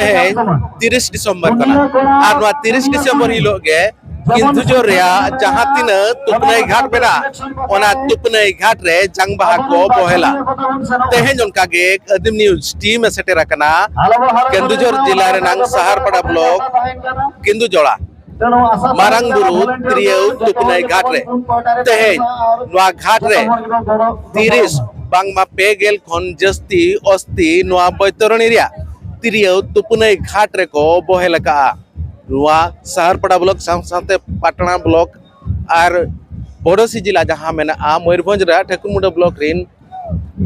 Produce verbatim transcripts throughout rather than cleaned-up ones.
ᱛᱮᱦᱮᱧ ᱛᱤᱨᱤᱥ ᱰᱤᱥᱮᱢᱵᱚᱨ ᱠᱟᱱᱟ᱾ ᱟᱨ ᱱᱚᱣᱟ ᱛᱤᱨᱤᱥ ᱰᱤᱥᱮᱢᱵᱚᱨ ᱦᱤᱞᱳᱜ ᱜᱮ ᱠᱮᱱᱫᱩᱡᱷᱚᱨ ᱨᱮᱭᱟᱜ ᱡᱟᱦᱟᱸ ᱛᱤᱱᱟᱹᱜ ᱛᱩᱯᱱᱟᱹᱭ ᱜᱷᱟᱴ ᱢᱮᱱᱟᱜᱼᱟ, ᱚᱱᱟ ᱛᱩᱯᱱᱟᱹᱭ ᱜᱷᱟᱴ ᱨᱮ ᱡᱟᱝ ᱵᱟᱦᱟ ᱠᱚ ᱵᱚᱦᱮᱞᱟ᱾ ᱛᱮᱦᱮᱧ ᱚᱱᱠᱟ ᱜᱮ ᱟᱹᱫᱤᱢ ᱱᱤᱭᱩᱡᱽ ᱴᱤᱢ ᱮ ᱥᱮᱴᱮᱨ ᱟᱠᱟᱱᱟ ᱠᱮᱱᱫᱩᱡᱷᱚᱨ ᱡᱮᱞᱟ ᱨᱮᱱᱟᱝ ᱥᱟᱦᱟᱨᱯᱟᱲᱟ ᱵᱞᱚᱠ ᱠᱮᱱᱫᱩᱡᱚᱲᱟ᱾ ᱢᱟᱨᱟᱝ ᱵᱩᱨᱩ ᱛᱤᱨᱭᱟᱹᱣ ᱛᱩᱯᱱᱟᱹᱭ ᱜᱷᱟᱴ ᱨᱮ ᱛᱮᱦᱮᱧ ᱱᱚᱣᱟ ᱜᱷᱟᱴ ᱨᱮ ᱛᱤᱨᱤᱥ ᱵᱟᱝᱢᱟ ᱯᱮ ᱜᱮᱞ ᱠᱷᱚᱱ ᱡᱟᱹᱥᱛᱤ ᱚᱥᱛᱤ ᱱᱚᱣᱟ ᱵᱳᱭᱛᱚᱨᱚᱱᱤ ᱨᱮᱭᱟᱜ ᱛᱤᱨᱭᱟᱹᱣ ᱛᱩᱯᱱᱟᱹᱭ ᱜᱷᱟᱴ ᱨᱮᱠᱚ ᱵᱚᱦᱮᱞ ᱟᱠᱟᱫᱼᱟ᱾ ᱱᱚᱣᱟ ᱥᱟᱦᱟᱨᱯᱟᱲᱟ ᱵᱞᱚᱠ ᱥᱟᱶ ᱥᱟᱶᱛᱮ ᱯᱟᱴᱱᱟ ᱵᱞᱚᱠ ᱟᱨ ᱯᱚᱲᱚᱥᱤ ᱡᱮᱞᱟ ᱡᱟᱦᱟᱸ ᱢᱮᱱᱟᱜᱼᱟ ᱢᱚᱭᱩᱨᱵᱷᱚᱸᱡᱽ ᱨᱮᱭᱟᱜ ᱴᱷᱟᱹᱠᱩᱨᱢᱩᱸᱰᱟᱹ ᱵᱞᱚᱠ ᱨᱤᱱ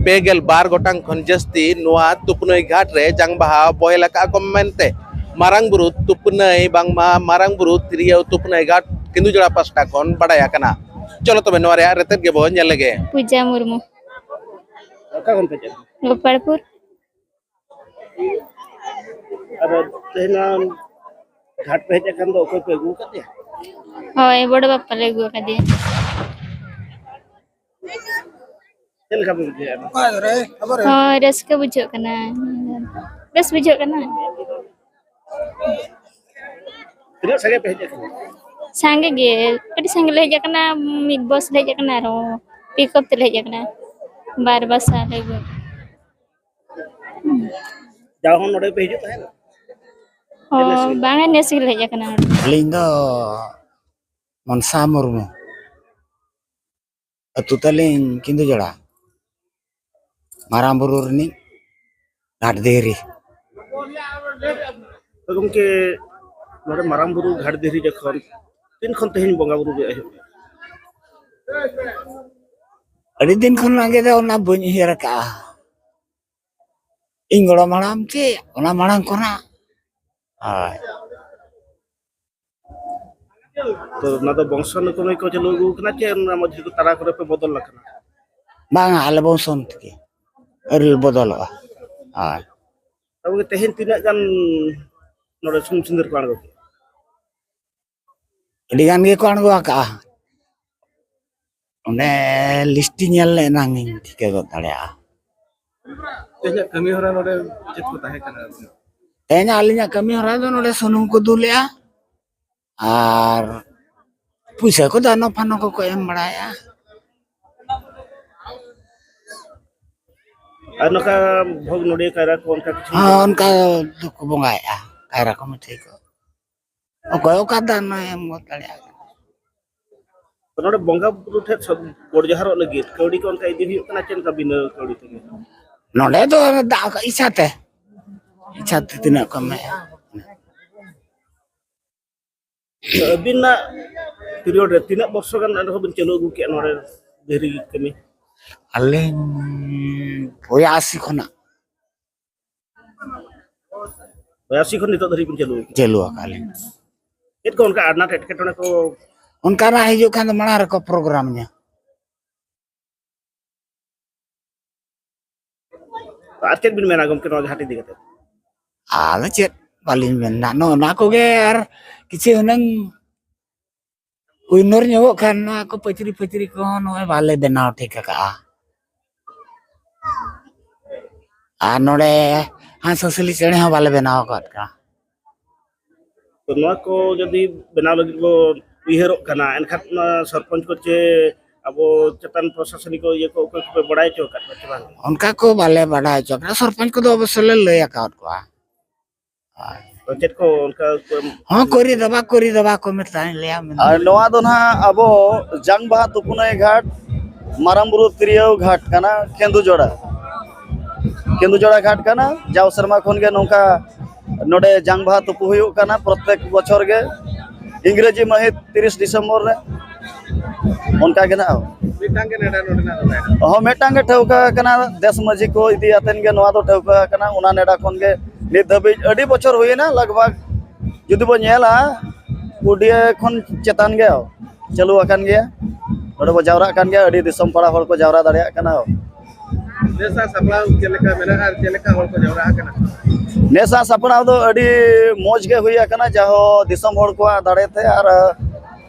ᱯᱮ ᱜᱮᱞ ᱵᱟᱨ ᱜᱚᱴᱟᱝ ᱠᱷᱚᱱ ᱡᱟᱹᱥᱛᱤ ᱱᱚᱣᱟ ᱛᱩᱯᱱᱟᱹᱭ ᱜᱷᱟᱴ ᱨᱮ ᱡᱟᱝ ᱵᱟᱦᱟ ᱵᱚᱦᱮᱞ ᱟᱠᱟᱫ ᱠᱚ ᱢᱮᱱᱛᱮ ᱢᱟᱨᱟᱝ ᱵᱩᱨᱩ ᱛᱩᱯᱱᱟᱹᱭ ᱵᱟᱝᱢᱟ ᱢᱟᱨᱟᱝ ᱵᱩᱨᱩ ᱛᱤᱨᱭᱟᱹᱣ ᱛᱩᱯᱱᱟᱹᱭ ᱜᱷᱟᱴ ᱠᱮᱱᱫᱩᱡᱚᱲᱟ ᱯᱟᱥᱴᱟ ᱠᱷᱚᱱ ᱵᱟᱰᱟᱭ ᱟᱠᱟᱱᱟ᱾ ᱪᱚᱞᱚ ᱛᱚᱵᱮ ᱱᱚᱣᱟ ᱨᱮᱭᱟᱜ ᱨᱮᱛᱮᱫ ᱜᱮᱵᱚᱱ ᱧᱮᱞ ᱞᱮᱜᱮ᱾ ᱯᱩᱡᱟ ᱢᱩᱨᱢᱩ᱾ ᱚᱠᱟ ᱠᱷᱚᱱ ᱯᱮ ᱦᱮᱡ ᱮᱱᱟ? ᱜᱳᱯᱟᱲᱯᱩᱨ᱾ ᱟᱫᱚ ᱛᱮᱦᱮᱧ ᱱᱚᱣᱟ ᱜᱷᱟᱴ ᱯᱮ ᱦᱮᱡ ᱟᱠᱟᱱ ᱫᱚ ᱚᱠᱚᱭ ᱯᱮ ᱟᱹᱜᱩ ᱟᱠᱟᱫᱮᱭᱟ? ᱦᱳᱭ, ᱵᱚᱲᱚ ᱵᱟᱯᱟ ᱞᱮ ᱟᱹᱜᱩ ᱟᱠᱟᱫᱮᱭᱟ᱾ ᱪᱮᱫ ᱞᱮᱠᱟ ᱯᱮ ᱵᱩᱡᱷᱟᱹᱣᱮᱫᱼᱟ? ᱦᱳᱭ, ᱨᱟᱹᱥᱠᱟᱹ ᱵᱩᱡᱷᱟᱹᱜ ᱠᱟᱱᱟ, ᱵᱮᱥ ᱵᱩᱡᱷᱟᱹᱜ ᱠᱟᱱᱟ᱾ ᱛᱤᱱᱟᱹᱜ ᱥᱟᱸᱜᱮ ᱯᱮ ᱦᱮᱡ ᱟᱠᱟᱱᱟ? ᱥᱟᱸᱜᱮ ᱜᱮ, ᱟᱹᱰᱤ ᱥᱟᱸᱜᱮ ᱞᱮ ᱦᱮᱡ ᱟᱠᱟᱱᱟ᱾ ᱢᱤᱫ ᱵᱟᱥ ᱞᱮ ᱦᱮᱡ ᱟᱠᱟᱱᱟ, ᱟᱨᱦᱚᱸ ᱯᱤᱠᱟᱯ ᱛᱮᱞᱮ ᱦᱮᱡ ᱟᱠᱟᱱᱟ, ᱵᱟᱨ ᱵᱟᱥ ᱞᱮ ᱟᱹᱜᱩ᱾ ᱡᱟᱣ ᱦᱚᱸ ᱱᱚᱰᱮ ᱯᱮ ᱦᱤᱡᱩᱜ ᱛᱟᱦᱮᱱᱟ? ᱚ, ᱵᱟᱝᱟ, ᱱᱮᱥ ᱜᱮᱞᱮ ᱦᱮᱡ ᱟᱠᱟᱱᱟ ᱱᱚᱰᱮ᱾ ᱟᱹᱞᱤᱧ ᱫᱚ ᱢᱚᱱᱥᱟ ᱢᱩᱨᱢᱩ, ᱟᱹᱛᱩ ᱛᱟᱹᱞᱤᱧ ᱠᱤᱸᱫᱩᱡᱚᱲᱟ, ᱢᱟᱨᱟᱝ ᱵᱩᱨᱩ ᱨᱤᱱᱤᱡ ᱜᱷᱟᱴ ᱫᱷᱤᱨᱤ᱾ ᱛᱚ ᱜᱚᱢᱠᱮ, ᱱᱚᱰᱮ ᱢᱟᱨᱟᱝ ᱵᱩᱨᱩ ᱜᱷᱟᱴ ᱫᱷᱤᱨᱤ ᱡᱚᱠᱷᱚᱱ ᱛᱤᱱ ᱠᱷᱚᱱ ᱛᱮᱦᱮᱧ ᱵᱚᱸᱜᱟ ᱵᱩᱨᱩ ᱯᱮ ᱮᱦᱚᱵ? ᱟᱹᱰᱤ ᱫᱤᱱ ᱠᱷᱚᱱᱟᱜ ᱜᱮ ᱫᱚ ᱚᱱᱟ ᱵᱟᱹᱧ ᱩᱭᱦᱟᱹᱨ ᱟᱠᱟᱜᱼᱟ᱾ ᱤᱧ ᱜᱚᱲᱚᱢ ᱦᱟᱲᱟᱢ ᱪᱮ ᱚᱱᱟ ᱢᱟᱲᱟᱝ ᱠᱷᱚᱱᱟᱜ᱾ ᱦᱳᱭ᱾ ᱛᱚ ᱚᱱᱟ ᱫᱚ ᱵᱚᱝᱥᱚ ᱱᱩᱠᱩ ᱠᱚ ᱪᱟᱹᱞᱩ ᱟᱹᱜᱩ ᱠᱟᱱᱟ ᱪᱮ ᱚᱱᱟ ᱢᱚᱫᱽᱫᱷᱮ ᱫᱚ ᱛᱟᱞᱟ ᱠᱚᱨᱮ ᱯᱮ ᱵᱚᱫᱚᱞ ᱟᱠᱟᱱᱟ? ᱵᱟᱝᱟ, ᱟᱞᱮ ᱵᱚᱝᱥᱚ ᱛᱮᱜᱮ ᱟᱹᱣᱨᱤ ᱞᱮ ᱵᱚᱫᱚᱞᱚᱜᱼᱟ᱾ ᱦᱳᱭ᱾ ᱛᱚᱵᱮ ᱛᱮᱦᱮᱧ ᱛᱤᱱᱟᱹᱜ ᱜᱟᱱ ᱱᱚᱰᱮ ᱥᱩᱱᱩᱢ ᱥᱤᱸᱫᱩᱨ ᱠᱚ ᱟᱬᱜᱚ ᱠᱮᱫᱟ? ᱟᱹᱰᱤ ᱜᱟᱱ ᱜᱮᱠᱚ ᱟᱬᱜᱚ ᱟᱠᱟᱜᱼᱟ᱾ ᱚᱸᱰᱮ ᱞᱤᱥᱴ ᱧᱮᱞ ᱞᱮ ᱮᱱᱟᱝ ᱤᱧ ᱴᱷᱤᱠᱟᱹ ᱜᱚᱫ ᱫᱟᱲᱮᱭᱟᱜᱼᱟ᱾ ᱛᱮᱦᱮᱧᱟᱜ ᱠᱟᱹᱢᱤ ᱦᱚᱨᱟ ᱱᱚᱰᱮ ᱪᱮᱫ ᱠᱚ ᱛᱟᱦᱮᱸ ᱠᱟᱱᱟ? ᱛᱮᱦᱮᱧ ᱟᱹᱞᱤᱧᱟᱜ ᱠᱟᱹᱢᱤ ᱦᱚᱨᱟ ᱫᱚ ᱱᱚᱰᱮ ᱥᱩᱱᱩᱢ ᱠᱚ ᱫᱩᱞᱮᱜᱼᱟ ᱟᱨ ᱯᱩᱭᱥᱟᱹ ᱠᱚ ᱫᱟᱱᱚ ᱯᱷᱟᱱᱚ ᱠᱚᱠᱚ ᱮᱢ ᱵᱟᱲᱟᱭᱮᱜᱼᱟ᱾ ᱟᱨ ᱱᱚᱝᱠᱟ ᱵᱷᱳᱜᱽ ᱱᱚᱰᱤᱭᱟᱹ ᱠᱟᱭᱨᱟ ᱠᱚ ᱚᱱᱠᱟ ᱠᱤᱪᱷᱩ? ᱦᱚᱸ, ᱚᱱᱠᱟ ᱫᱚᱠᱚ ᱵᱚᱸᱜᱟᱭᱮᱜᱼᱟ, ᱠᱟᱭᱨᱟ ᱠᱚ ᱢᱤᱴᱷᱟᱹᱭ ᱠᱚ᱾ ᱚᱠᱚᱭ ᱚᱠᱟ ᱫᱟᱱ ᱮᱢ ᱜᱚᱫ ᱫᱟᱲᱮᱭᱟᱜᱼᱟ᱾ ᱛᱚ ᱱᱚᱰᱮ ᱵᱚᱸᱜᱟ ᱵᱩᱨᱩ ᱴᱷᱮᱱ ᱥᱚᱫ-, ᱜᱚᱰ ᱡᱚᱦᱟᱨᱚᱜ ᱞᱟᱹᱜᱤᱫ ᱠᱟᱹᱣᱰᱤ ᱠᱚ ᱚᱱᱠᱟ ᱤᱫᱤ ᱦᱩᱭᱩᱜ ᱠᱟᱱᱟ, ᱪᱮᱫ ᱞᱮᱠᱟ ᱵᱤᱱᱟᱹ ᱠᱟᱹᱣᱰᱤ ᱛᱮᱜᱮ? ᱱᱚᱰᱮ ᱫᱚ ᱫᱟᱜ ᱤᱪᱪᱷᱟᱛᱮ, ᱤᱪᱪᱷᱟᱛᱮ ᱛᱤᱱᱟᱹᱜ ᱠᱚ ᱮᱢᱮᱜᱼᱟ᱾ ᱛᱚ ᱟᱹᱵᱤᱱᱟᱜ ᱯᱤᱨᱤᱭᱚᱰ ᱨᱮ ᱛᱤᱱᱟᱹᱜ ᱵᱚᱨᱥᱚ ᱜᱟᱱ ᱮᱱᱨᱮᱦᱚᱸ ᱵᱤᱱ ᱪᱟᱹᱞᱩ ᱟᱹᱜᱩ ᱠᱮᱜᱼᱟ ᱱᱚᱰᱮ ᱫᱷᱤᱨᱤ ᱠᱟᱹᱢᱤ? ᱟᱹᱞᱤᱧ ᱯᱚᱭᱟᱥᱤ ᱠᱷᱚᱱᱟᱜ᱾ ᱯᱚᱭᱟᱥᱤ ᱠᱷᱚᱱ ᱱᱤᱛᱚᱜ ᱫᱷᱟᱹᱨᱤᱡ ᱵᱤᱱ ᱪᱟᱹᱞᱩ ᱟᱠᱟᱫᱟ? ᱪᱟᱹᱞᱩ ᱟᱠᱟᱫ ᱞᱤᱧ᱾ ᱪᱮᱫ ᱠᱚ ᱚᱱᱠᱟ ᱟᱱᱟᱴ ᱮᱴᱠᱮᱴᱚᱬᱮ ᱠᱚ? ᱚᱱᱠᱟᱱᱟᱜ ᱦᱤᱡᱩᱜ ᱠᱷᱟᱱ ᱫᱚ ᱢᱟᱲᱟᱝ ᱨᱮᱠᱚ ᱯᱨᱳᱜᱨᱟᱢ ᱧᱟ᱾ ᱟᱨ ᱪᱮᱫ ᱵᱤᱱ ᱢᱮᱱᱟ ᱜᱚᱢᱠᱮ ᱱᱚᱣᱟ ᱜᱷᱟᱴ ᱤᱫᱤ ᱠᱟᱛᱮ? ᱟᱫᱚ ᱪᱮᱫ ᱵᱟᱹᱞᱤᱧ ᱢᱮᱱᱟ, ᱱᱚᱜᱼᱚ ᱱᱚᱣᱟ ᱠᱚᱜᱮ᱾ ᱟᱨ ᱠᱤᱪᱷᱩ ᱦᱩᱱᱟᱹᱝ ᱩᱭᱱᱚᱨ ᱧᱚᱜᱚᱜ ᱠᱷᱟᱱ ᱱᱚᱣᱟ ᱠᱚ ᱯᱟᱹᱪᱨᱤ ᱯᱟᱹᱪᱨᱤ ᱠᱚᱦᱚᱸ ᱱᱚᱜᱼᱚᱭ ᱵᱟᱞᱮ ᱵᱮᱱᱟᱣ ᱴᱷᱤᱠ ᱟᱠᱟᱜᱼᱟ᱾ ᱟᱨ ᱱᱚᱰᱮ ᱦᱟᱸᱥ ᱦᱟᱸᱥᱞᱤ ᱪᱮᱬᱮ ᱦᱚᱸ ᱵᱟᱞᱮ ᱵᱮᱱᱟᱣ ᱟᱠᱟᱫ ᱠᱚᱣᱟ᱾ ᱛᱚ ᱱᱚᱣᱟ ᱠᱚ ᱡᱩᱫᱤ ᱵᱮᱱᱟᱣ ᱞᱟᱹᱜᱤᱫ ᱵᱚ ᱩᱭᱦᱟᱹᱨᱚᱜ ᱠᱟᱱᱟ, ᱮᱱᱠᱷᱟᱱ ᱚᱱᱟ ᱥᱚᱨᱯᱚᱧᱪ ᱠᱚ ᱪᱮ ᱟᱵᱚ ᱪᱮᱛᱟᱱ ᱯᱨᱚᱥᱟᱥᱚᱱᱤᱠ ᱤᱭᱟᱹ ᱠᱚ ᱚᱠᱚᱭ ᱠᱚᱯᱮ ᱵᱟᱲᱟᱭ ᱦᱚᱪᱚ ᱟᱠᱟᱫ ᱠᱚᱣᱟ ᱪᱮ ᱵᱟᱝ? ᱚᱱᱠᱟ ᱠᱚ ᱵᱟᱞᱮ ᱵᱟᱰᱟᱭ ᱦᱚᱪᱚ ᱠᱟᱱᱟ, ᱥᱚᱨᱯᱚᱧᱪ ᱠᱚᱫᱚ ᱚᱵᱚᱥᱥᱳᱭ ᱞᱮ ᱞᱟᱹᱭ ᱟᱠᱟᱫ ᱠᱚᱣᱟ᱾ ᱛᱚ ᱪᱮᱫ ᱠᱚ ᱚᱱᱠᱟ ᱠᱚ ᱮᱢ- ᱦᱚᱸ, ᱠᱚᱨᱤ ᱫᱚᱵᱟ, ᱠᱚᱨᱤ ᱫᱚᱵᱟ ᱠᱚ ᱢᱮᱛᱟᱧ ᱞᱟᱹᱭᱟ ᱢᱮᱱᱛᱮ᱾ ᱟᱨ ᱱᱚᱣᱟ ᱫᱚ ᱱᱟᱦᱟᱜ ᱟᱵᱚ ᱡᱟᱝ ᱵᱟᱦᱟ ᱛᱩᱯᱩᱱᱟᱹᱭ ᱜᱷᱟᱴ, ᱢᱟᱨᱟᱝ ᱵᱩᱨᱩ ᱛᱤᱨᱭᱟᱹᱣ ᱜᱷᱟᱴ ᱠᱟᱱᱟ, ᱠᱮᱸᱫᱩᱡᱚᱲᱟ, ᱠᱮᱸᱫᱩᱡᱚᱲᱟ ᱜᱷᱟᱴ ᱠᱟᱱᱟ᱾ ᱡᱟᱣ ᱥᱮᱨᱢᱟ ᱠᱷᱚᱱ ᱜᱮ ᱱᱚᱝᱠᱟ ᱱᱚᱰᱮ ᱡᱟᱝ ᱵᱟᱦᱟ ᱛᱩᱯᱩ ᱦᱩᱭᱩᱜ ᱠᱟᱱᱟ ᱯᱨᱚᱛᱮᱠ ᱵᱚᱪᱷᱚᱨ ᱜᱮ, ᱤᱝᱨᱮᱡᱤ ᱢᱟᱹᱦᱤᱛ ᱛᱤᱨᱤᱥ ᱰᱤᱥᱮᱢᱵᱚᱨ ᱨᱮ᱾ ᱚᱱᱠᱟ ᱜᱮ ᱱᱟᱦᱟᱜ᱾ ᱢᱤᱫᱴᱟᱝ ᱜᱮ ᱱᱮᱰᱟ ᱱᱚᱰᱮᱱᱟᱜ ᱫᱚ ᱛᱟᱦᱮᱱᱟ᱾ ᱦᱚᱸ, ᱢᱤᱫᱴᱟᱝ ᱜᱮ ᱴᱷᱟᱹᱣᱠᱟᱹ ᱟᱠᱟᱱᱟ, ᱫᱮᱥ ᱢᱟᱹᱡᱷᱤ ᱠᱚ ᱤᱫᱤ ᱟᱛᱮᱱ ᱜᱮ ᱱᱚᱣᱟ ᱫᱚ ᱴᱷᱟᱹᱣᱠᱟᱹ ᱟᱠᱟᱱᱟ᱾ ᱚᱱᱟ ᱱᱮᱰᱟ ᱠᱷᱚᱱ ᱜᱮ ᱱᱤᱛ ᱫᱷᱟᱹᱵᱤᱡ ᱟᱹᱰᱤ ᱵᱚᱪᱷᱚᱨ ᱦᱩᱭᱮᱱᱟ, ᱞᱟᱜᱽ ᱵᱷᱟᱜᱽ ᱡᱩᱫᱤ ᱵᱚ ᱧᱮᱞᱟ ᱠᱩᱰᱤᱭᱟᱹ ᱠᱷᱚᱱ ᱪᱮᱛᱟᱱ ᱜᱮ ᱪᱟᱹᱞᱩ ᱟᱠᱟᱱ ᱜᱮᱭᱟ᱾ ᱱᱚᱰᱮ ᱵᱚ ᱡᱟᱣᱨᱟᱜ ᱠᱟᱱ ᱜᱮᱭᱟ, ᱟᱹᱰᱤ ᱫᱤᱥᱚᱢ ᱯᱟᱲᱟ ᱦᱚᱲ ᱠᱚ ᱡᱟᱣᱨᱟ ᱫᱟᱲᱮᱭᱟᱜ ᱠᱟᱱᱟ᱾ ᱱᱮᱥᱟᱜ ᱥᱟᱯᱲᱟᱣ ᱪᱮᱫ ᱞᱮᱠᱟ ᱢᱮᱱᱟᱜᱼᱟ ᱟᱨ ᱪᱮᱫ ᱞᱮᱠᱟ ᱦᱚᱲ ᱠᱚ ᱡᱟᱣᱨᱟ ᱟᱠᱟᱱᱟ? ᱱᱮᱥᱟᱜ ᱥᱟᱯᱲᱟᱣ ᱫᱚ ᱟᱹᱰᱤ ᱢᱚᱡᱽ ᱜᱮ ᱦᱩᱭ ᱟᱠᱟᱱᱟ, ᱡᱟᱦᱳ ᱫᱤᱥᱚᱢ ᱦᱚᱲ ᱠᱚᱣᱟᱜ ᱫᱟᱲᱮᱛᱮ ᱟᱨ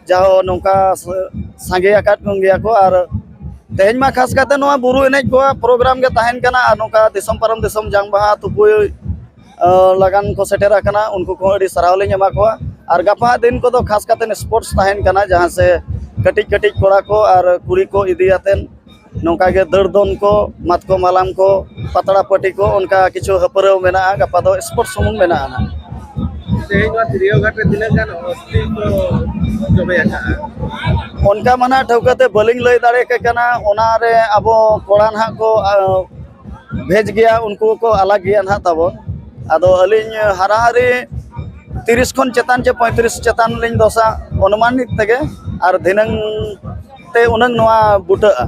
ᱡᱟᱦᱳ ᱱᱚᱝᱠᱟ ᱥᱟᱸᱜᱮ ᱟᱠᱟᱫ ᱠᱚ ᱜᱮᱭᱟ ᱠᱚ᱾ ᱟᱨ ᱛᱮᱦᱮᱧ ᱢᱟ ᱠᱷᱟᱥ ᱠᱟᱛᱮ ᱱᱚᱣᱟ ᱵᱩᱨᱩ ᱮᱱᱮᱡ ᱠᱚᱣᱟᱜ ᱯᱨᱳᱜᱨᱟᱢ ᱜᱮ ᱛᱟᱦᱮᱱ ᱠᱟᱱᱟ, ᱟᱨ ᱱᱚᱝᱠᱟ ᱫᱤᱥᱚᱢ ᱯᱟᱨᱚᱢ ᱫᱤᱥᱚᱢ ᱡᱟᱝ ᱵᱟᱦᱟ ᱛᱩᱯᱩᱭ ᱞᱟᱜᱟᱱ ᱠᱚ ᱥᱮᱴᱮᱨ ᱟᱠᱟᱱᱟ, ᱩᱱᱠᱩ ᱠᱚᱦᱚᱸ ᱟᱹᱰᱤ ᱥᱟᱨᱦᱟᱣ ᱞᱤᱧ ᱮᱢᱟ ᱠᱚᱣᱟ᱾ ᱟᱨ ᱜᱟᱯᱟ ᱫᱤᱱ ᱠᱚᱫᱚ ᱠᱷᱟᱥ ᱠᱟᱛᱮ ᱥᱯᱳᱨᱴᱥ ᱛᱟᱦᱮᱱ ᱠᱟᱱᱟ, ᱡᱟᱦᱟᱸ ᱥᱮ ᱠᱟᱹᱴᱤᱡ ᱠᱟᱹᱴᱤᱡ ᱠᱚᱲᱟ ᱠᱚ ᱟᱨ ᱠᱩᱲᱤ ᱠᱚ ᱤᱫᱤ ᱟᱛᱮᱱ ᱱᱚᱝᱠᱟ ᱜᱮ ᱫᱟᱹᱲ ᱫᱚᱱ ᱠᱚ, ᱢᱟᱛᱠᱚᱢ ᱦᱟᱞᱟᱝ ᱠᱚ, ᱯᱟᱛᱲᱟ ᱯᱟᱹᱴᱤ ᱠᱚ, ᱚᱱᱠᱟ ᱠᱤᱪᱷᱩ ᱦᱟᱹᱯᱟᱹᱨᱟᱹᱣ ᱢᱮᱱᱟᱜᱼᱟ᱾ ᱜᱟᱯᱟ ᱫᱚ ᱥᱯᱳᱨᱴᱥ ᱥᱩᱢᱩᱝ ᱢᱮᱱᱟᱜᱼᱟ ᱱᱟᱜ᱾ ᱛᱮᱦᱮᱧ ᱱᱚᱣᱟ ᱫᱤᱨᱤᱭᱟᱹᱣ ᱜᱷᱟᱴ ᱨᱮ ᱛᱤᱱᱟᱹᱜ ᱜᱟᱱ ᱦᱚᱥᱴᱮᱞ ᱠᱚ ᱡᱚᱢᱮ ᱟᱠᱟᱫᱼᱟ? ᱚᱱᱠᱟ ᱢᱟ ᱱᱟᱜ ᱴᱷᱟᱹᱣᱠᱟᱹ ᱛᱮ ᱵᱟᱹᱞᱤᱧ ᱞᱟᱹᱭ ᱫᱟᱲᱮ ᱠᱮ ᱠᱟᱱᱟ᱾ ᱚᱱᱟ ᱨᱮ ᱟᱵᱚ ᱠᱚᱲᱟ ᱱᱟᱦᱟᱜ ᱠᱚ ᱵᱷᱮᱡᱽ ᱜᱮᱭᱟ, ᱩᱱᱠᱩ ᱠᱚ ᱟᱞᱟᱜᱽ ᱜᱮᱭᱟ ᱱᱟᱦᱟᱜ ᱛᱟᱵᱚᱱ᱾ ᱟᱫᱚ ᱟᱹᱞᱤᱧ ᱦᱟᱨᱟᱦᱟᱨᱤ ᱛᱤᱨᱤᱥ ᱠᱷᱚᱱ ᱪᱮᱛᱟᱱ ᱪᱮ ᱯᱚᱸᱭᱛᱨᱤᱥ ᱪᱮᱛᱟᱱ ᱞᱤᱧ ᱫᱚᱥᱟ, ᱚᱱᱩᱢᱟᱱᱤᱠ ᱛᱮᱜᱮ᱾ ᱟᱨ ᱫᱷᱤᱱᱟᱹᱝ ᱛᱮ ᱩᱱᱟᱹᱝ ᱱᱚᱣᱟ ᱵᱩᱴᱟᱹᱜᱼᱟ᱾